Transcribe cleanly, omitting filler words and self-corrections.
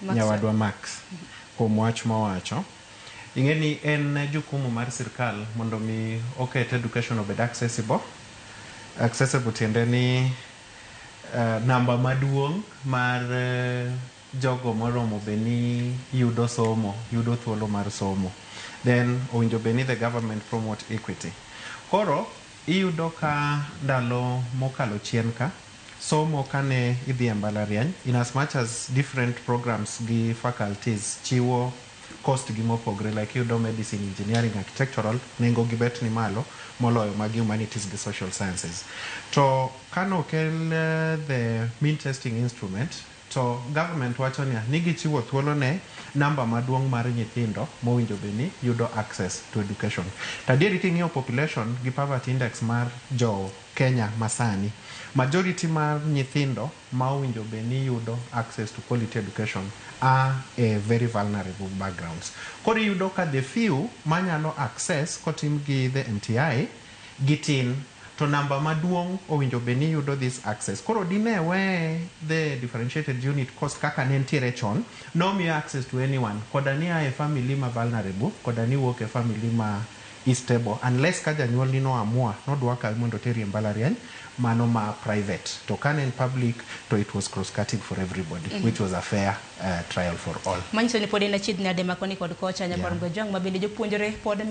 Max. Nyawadwa Max kuom wach mowacho. Ing'e ni en jukumu mar sirkal mondo mi oket education obed accessible. Accessible tiende ni namba maduong' mar jogo moromo bed ni yudo somo, yudo thuolo mar somo. Then owinjo bed ni the government promote equity. Koro iyudo ka ndalo mokalo chien ka, somo kane idhi e mbalariany, in as much as different programs gi faculties chiwo cost gi mopogre, like iyudo medicine, engineering, architectural, nengo gi bet ni malo moloyo mag humanities gi social sciences. To kanokel the mean testing instrument, to government wacho niya ni gichiwo thuolo ne namba maduong' mar nyithindo mowinjo bed ni yudo access to education. To adieri king'iyo population gi poverty index mar jo Kenya masani, majority mar nyithindo ma owinjo bed ni yudo access to quality education are e very vulnerable backgrounds. Koro iyudo ka the few manyalo access kotim gi the MTI gitin, to namba maduong' owinjo bed ni yudo this access. Koro dine we the differentiated unit cost kaka ne ntiere chon, nomiyo access to anyone, koda ni a e family ma vulnerable, koda ni wuok e family ma is stable, unless ka janyuolni no amua nodwa kawi mondo oteri e mbalariany mano ma private. To ka ne en public, to it was cross cutting for everybody, which was a fair trial for all. Manyiso ni pod en achiedh nade makoni kod kocha nyakwar Mgajwang' ma bende jopuonjre pod